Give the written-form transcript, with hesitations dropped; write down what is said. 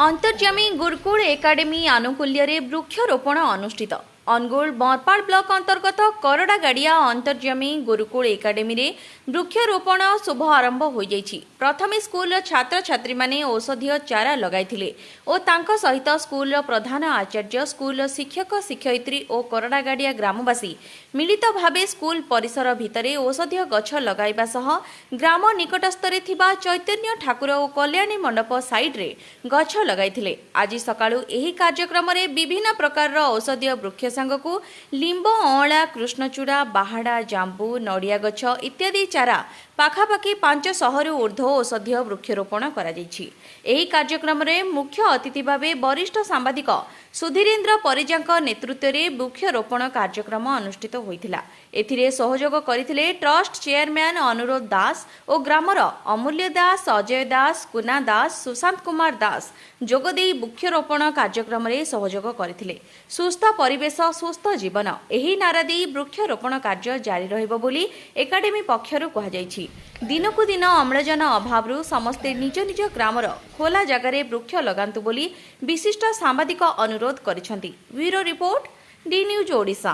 ଅନ୍ତର୍ଯାମୀ ଗୁରୁକୁଳ academy ଆନୁକୂଲ୍ୟରେ ବୃକ୍ଷରୋପଣ ଅନୁଷ୍ଠିତ। ଅନୁଗୁଳ ବରପାଳ ବ୍ଲକ ଅନ୍ତର୍ଗତ କରଡ଼ାଗାଡ଼ିଆ ଅନ୍ତର୍ଯାମୀ ଗୁରୁକୁଳ ଏକାଡେମୀରେ ବୃକ୍ଷରୋପଣ ଶୁଭ ଆରମ୍ଭ ହୋଇଯାଇଛି। ପ୍ରଥମେ ସ୍କୁଲର ଛାତ୍ରଛାତ୍ରୀମାନେ ଔଷଧୀୟ ଚାରା ଲଗାଇଥିଲେ ଓ ତାଙ୍କ ସହିତ ସ୍କୁଲର ପ୍ରଧାନ ଆଚାର୍ଯ୍ୟ, ସ୍କୁଲର ଶିକ୍ଷକ ଶିକ୍ଷୟିତ୍ରୀ ଓ କରଡ଼ାଗାଡ଼ିଆ ଗ୍ରାମବାସୀ ମିଳିତ ଭାବେ ସ୍କୁଲ ପରିସର ଭିତରେ ଔଷଧୀୟ ଗଛ ଲଗାଇବା ସହ ଗ୍ରାମ ନିକଟସ୍ଥରେ ଥିବା ଚୈତନ୍ୟ ଠାକୁର ଓ କଲ୍ୟାଣୀ ମଣ୍ଡପ ସାଇଡ୍ରେ ଗଛ ଲଗାଇଥିଲେ। ଆଜି ସକାଳୁ ଏହି କାର୍ଯ୍ୟକ୍ରମରେ ବିଭିନ୍ନ ପ୍ରକାରର ଔଷଧୀୟ ବୃକ୍ଷ ସାଙ୍ଗକୁ ଲିମ୍ବ, ଅଁଳା, କୃଷ୍ଣଚୂଡ଼ା, ବାହାଡ଼ା, ଜାମ୍ବୁ, ନଡ଼ିଆ ଗଛ ଇତ୍ୟାଦି ଚାରା ପାଖାପାଖି 500ରୁ ଉର୍ଦ୍ଧ୍ୱ ଔଷଧୀୟ ବୃକ୍ଷରୋପଣ କରାଯାଇଛି। ଏହି କାର୍ଯ୍ୟକ୍ରମରେ ମୁଖ୍ୟ ଅତିଥି ଭାବେ ବରିଷ୍ଠ ସାମ୍ବାଦିକ ସୁଧୀରେନ୍ଦ୍ର ପରିଜାଙ୍କ ନେତୃତ୍ୱରେ ବୃକ୍ଷରୋପଣ କାର୍ଯ୍ୟକ୍ରମ ଅନୁଷ୍ଠିତ ହୋଇଥିଲା। ଏଥିରେ ସହଯୋଗ କରିଥିଲେ ଟ୍ରଷ୍ଟ ଚେୟାରମ୍ୟାନ୍ ଅନୁରୋଧ ଦାସ ଓ ଗ୍ରାମର ଅମୂଲ୍ୟ ଦାସ, ଅଜୟ ଦାସ, କୁନା ଦାସ, ସୁଶାନ୍ତ କୁମାର ଦାସ ଯୋଗଦେଇ ବୃକ୍ଷରୋପଣ କାର୍ଯ୍ୟକ୍ରମରେ ସହଯୋଗ କରିଥିଲେ। ସୁସ୍ଥ ପରିବେଶ, ସୁସ୍ଥ ଜୀବନ, ଏହି ନାରା ଦେଇ ବୃକ୍ଷରୋପଣ କାର୍ଯ୍ୟ ଜାରି ରହିବ ବୋଲି ଏକାଡେମୀ ପକ୍ଷରୁ କୁହାଯାଇଛି। ଦିନକୁ ଦିନ ଅମ୍ଳଜାନ ଅଭାବରୁ ସମସ୍ତେ ନିଜ ନିଜ ଗ୍ରାମର ଖୋଲା ଜାଗାରେ ବୃକ୍ଷ ଲଗାନ୍ତୁ ବୋଲି ବିଶିଷ୍ଟ ସାମ୍ବାଦିକ ଅନୁରୋଧ କରିଛନ୍ତି। Bureau report, D news Odisha.